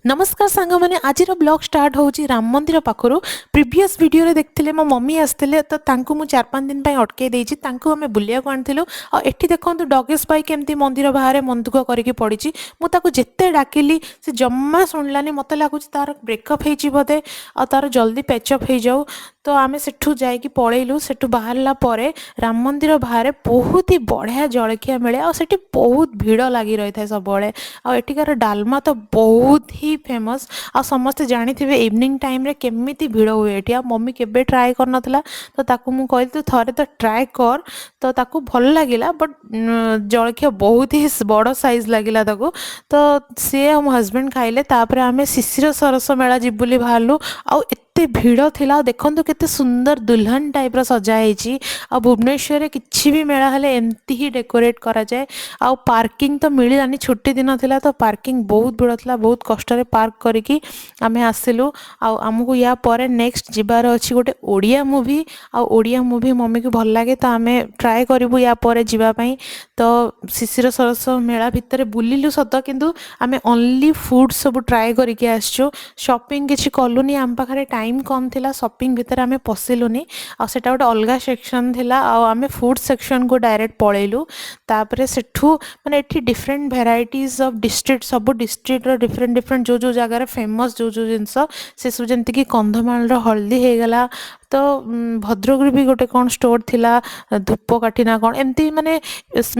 ନମସ୍କାର ସାଙ୍ଗମାନେ, ଆଜିର ବ୍ଲଗ୍ ଷ୍ଟାର୍ଟ ହେଉଛି ରାମ ମନ୍ଦିର ପାଖରୁ। ପ୍ରିଭିୟସ୍ ଭିଡ଼ିଓରେ ଦେଖିଥିଲେ, ମୋ ମମି ଆସିଥିଲେ, ତ ତାଙ୍କୁ ମୁଁ 4-5 ଦିନ ପାଇଁ ଅଟକେଇ ଦେଇଛି। ତାଙ୍କୁ ଆମେ ବୁଲିବାକୁ ଆଣିଥିଲୁ। ଆଉ ଏଠି ଦେଖନ୍ତୁ, ଡଗେଶ ଭାଇ କେମିତି ମନ୍ଦିର ବାହାରେ ମନ ଦୁଃଖ କରିକି ପଡ଼ିଛି। ମୁଁ ତାକୁ ଯେତେ ଡାକିଲି, ସେ ଜମା ଶୁଣିଲାନି। ମୋତେ ଲାଗୁଛି ତାର ବ୍ରେକଅପ୍ ହେଇଛି ବୋଧେ, ଆଉ ତାର ଜଲ୍ଦି ପ୍ୟାଚଅପ୍ ହେଇଯାଉ। ତ ଆମେ ସେଠୁ ଯାଇକି ପଳେଇଲୁ। ସେଠୁ ବାହାରିଲା ପରେ ରାମ ମନ୍ଦିର ବାହାରେ ବହୁତ ହି ବଢ଼ିଆ ଜଳଖିଆ ମିଳେ ଆଉ ସେଠି ବହୁତ ଭିଡ଼ ଲାଗି ରହିଥାଏ ସବୁବେଳେ। ଆଉ ଏଠିକାର ଡାଲମା ତ ବହୁତ ହି ଫେମସ୍। ଆଉ ସମସ୍ତେ ଜାଣିଥିବେ ଇଭିନିଂ ଟାଇମ୍ରେ କେମିତି ଭିଡ଼ ହୁଏ ଏଠି। ଆଉ ମମି କେବେ ଟ୍ରାଏ କରିନଥିଲା, ତ ତାକୁ ମୁଁ କହିଲି, ତୁ ଥରେ ତ ଟ୍ରାଏ କର। ତ ତାକୁ ଭଲ ଲାଗିଲା, ବଟ୍ ଜଳଖିଆ ବହୁତ ହି ବଡ଼ ସାଇଜ୍ ଲାଗିଲା ତାକୁ। ତ ସିଏ ଆଉ ମୋ ହଜବେଣ୍ଡ ଖାଇଲେ। ତାପରେ ଆମେ ଶିଶିର ସରସ ମେଳା ଯିବୁ ବୋଲି ବାହାରିଲୁ। ଆଉ ଏତେ ଭିଡ଼ ଥିଲା। ଆଉ ଦେଖନ୍ତୁ, କେତେ ସୁନ୍ଦର ଦୁଲ୍ହନ ଟାଇପ୍ର ସଜା ହେଇଛି। ଆଉ ଭୁବନେଶ୍ୱରରେ କିଛି ବି ମେଳା ହେଲେ ଏମିତି ହିଁ ଡେକୋରେଟ୍ କରାଯାଏ। ଆଉ ପାର୍କିଂ ତ ମିଳିଲାନି, ଛୁଟି ଦିନ ଥିଲା, ତ ପାର୍କିଂ ବହୁତ ଭିଡ଼ ଥିଲା। ବହୁତ କଷ୍ଟରେ ପାର୍କ କରିକି ଆମେ ଆସିଲୁ। ଆଉ ଆମକୁ ୟା ପରେ ନେକ୍ସଟ ଯିବାର ଅଛି ଗୋଟେ ଓଡ଼ିଆ ମୁଭି। ଆଉ ଓଡ଼ିଆ ମୁଭି ମମିକୁ ଭଲ ଲାଗେ, ତ ଆମେ ଟ୍ରାଏ କରିବୁ ୟା ପରେ ଯିବା ପାଇଁ। ତ ଶିଶିର ସରସ ମେଳା ଭିତରେ ବୁଲିଲୁ ସତ, କିନ୍ତୁ ଆମେ ଅନଲି ଫୁଡ଼୍ ସବୁ ଟ୍ରାଏ କରିକି ଆସିଛୁ। ସପିଂ କିଛି କଲୁନି, ଆମ ପାଖରେ ଟାଇମ୍ କମ୍ ଥିଲା। ସପିଂ ଭିତରେ ଆମେ ପଶିଲୁନି। ଆଉ ସେଇଟା ଗୋଟେ ଅଲଗା ସେକ୍ସନ୍ ଥିଲା ଆଉ ଆମେ ଫୁଡ଼୍ ସେକ୍ସନ୍କୁ ଡାଇରେକ୍ଟ ପଳେଇଲୁ। ତାପରେ ସେଠୁ ମାନେ ଏଠି ଡିଫରେଣ୍ଟ ଭେରାଇଟିଜ୍ ଅଫ୍ ଡିଷ୍ଟ୍ରିକ୍ଟ, ସବୁ ଡିଷ୍ଟ୍ରିକ୍ଟର ଡିଫରେଣ୍ଟ ଡିଫରେଣ୍ଟ ଯେଉଁ ଯେଉଁ ଜାଗାରେ ଫେମସ୍ ଯେଉଁ ଯେଉଁ ଜିନିଷ, ସେସବୁ, ଯେମିତିକି କନ୍ଧମାଳର ହଳଦୀ ହେଇଗଲା, ତ ଭଦ୍ରକରେ ବି ଗୋଟେ କ'ଣ ଷ୍ଟୋର୍ ଥିଲା, ଧୂପକାଠି ନା କ'ଣ ଏମିତି। ମାନେ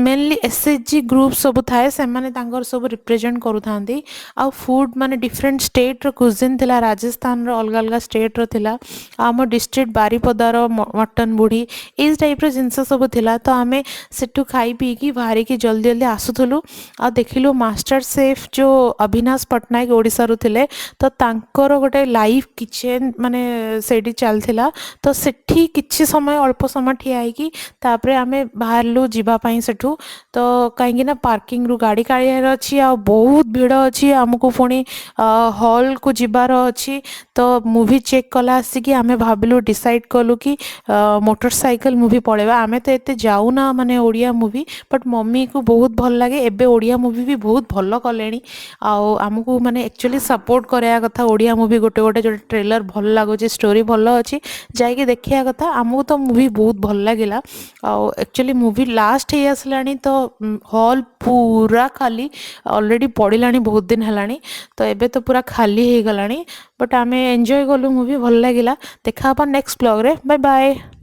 ମେନଲି ଏସ୍ଏଚଜି ଗ୍ରୁପ୍ ସବୁ ଥାଏ, ସେମାନେ ତାଙ୍କର ସବୁ ରିପ୍ରେଜେଣ୍ଟ କରୁଥାନ୍ତି। ଆଉ ଫୁଡ଼୍ ମାନେ ଡିଫରେଣ୍ଟ ଷ୍ଟେଟ୍ର କୁଜିନ୍ ଥିଲା, ରାଜସ୍ଥାନର, ଅଲଗା ଅଲଗା ଷ୍ଟେଟ୍ର ଥିଲା। ଆଉ ଆମ ଡିଷ୍ଟ୍ରିକ୍ଟ ବାରିପଦାର ମଟନ୍ ବୁଢ଼ୀ, ଏଇ ଟାଇପ୍ର ଜିନିଷ ସବୁ ଥିଲା। ତ ଆମେ ସେଠୁ ଖାଇ ପିଇକି ବାହାରିକି ଜଲ୍ଦି ଜଲ୍ଦି ଆସୁଥିଲୁ ଆଉ ଦେଖିଲୁ ମାଷ୍ଟର ସେଫ୍ ଯେଉଁ ଅବିନାଶ ପଟ୍ଟନାୟକ ଓଡ଼ିଶାରୁ ଥିଲେ, ତ ତାଙ୍କର ଗୋଟେ ଲାଇଭ୍ କିଚେନ୍ ମାନେ ସେଇଠି ଚାଲିଥିଲା। ତ ସେଠି କିଛି ସମୟ, ଅଳ୍ପ ସମୟ ଠିଆ ହେଇକି ତାପରେ ଆମେ ବାହାରିଲୁ ଯିବା ପାଇଁ ସେଠୁ। ତ କାହିଁକି ନା ପାର୍କିଂରୁ ଗାଡ଼ି କାଢ଼ିବାର ଅଛି ଆଉ ବହୁତ ଭିଡ଼ ଅଛି, ଆମକୁ ପୁଣି ହଲ୍କୁ ଯିବାର ଅଛି। ତ ମୁଭି ଚେକ୍ କଲା ଆସିକି ଆମେ ଭାବିଲୁ, ଡିସାଇଡ଼୍ କଲୁ କି ମୋଟର ସାଇକେଲ ମୁଭି ପଳେଇବା। ଆମେ ତ ଏତେ ଯାଉନା ମାନେ ଓଡ଼ିଆ ମୁଭି, ବଟ୍ ମମିକୁ ବହୁତ ଭଲ ଲାଗେ। ଏବେ ଓଡ଼ିଆ ମୁଭି ବି ବହୁତ ଭଲ କଲେଣି। ଆଉ ଆମକୁ ମାନେ ଆକ୍ଚୁଆଲି ସପୋର୍ଟ କରିବା କଥା ଓଡ଼ିଆ ମୁଭି। ଗୋଟେ ଗୋଟେ ଯେଉଁ ଟ୍ରେଲର ଭଲ ଲାଗୁଛି, ଷ୍ଟୋରି ଭଲ ଅଛି, ଯାଇକି ଦେଖିବା କଥା। ଆମକୁ ତ ମୁଭି ବହୁତ ଭଲ ଲାଗିଲା। ଆଉ ଆକ୍ଚୁଆଲି ମୁଭି ଲାଷ୍ଟ ହେଇ ଆସିଲାଣି, ତ ହଲ୍ ପୁରା ଖାଲି। ଅଲରେଡ଼ି ପଡ଼ିଲାଣି ବହୁତ ଦିନ ହେଲାଣି, ତ ଏବେ ତ ପୁରା ଖାଲି ହେଇଗଲାଣି। ବଟ୍ ଆମେ ଏନ୍ଜୟ କଲୁ ମୁଭି, ଭଲ ଲାଗିଲା। ଦେଖା ହେବା ନେକ୍ସଟ ବ୍ଲଗ୍ରେ। Bye bye.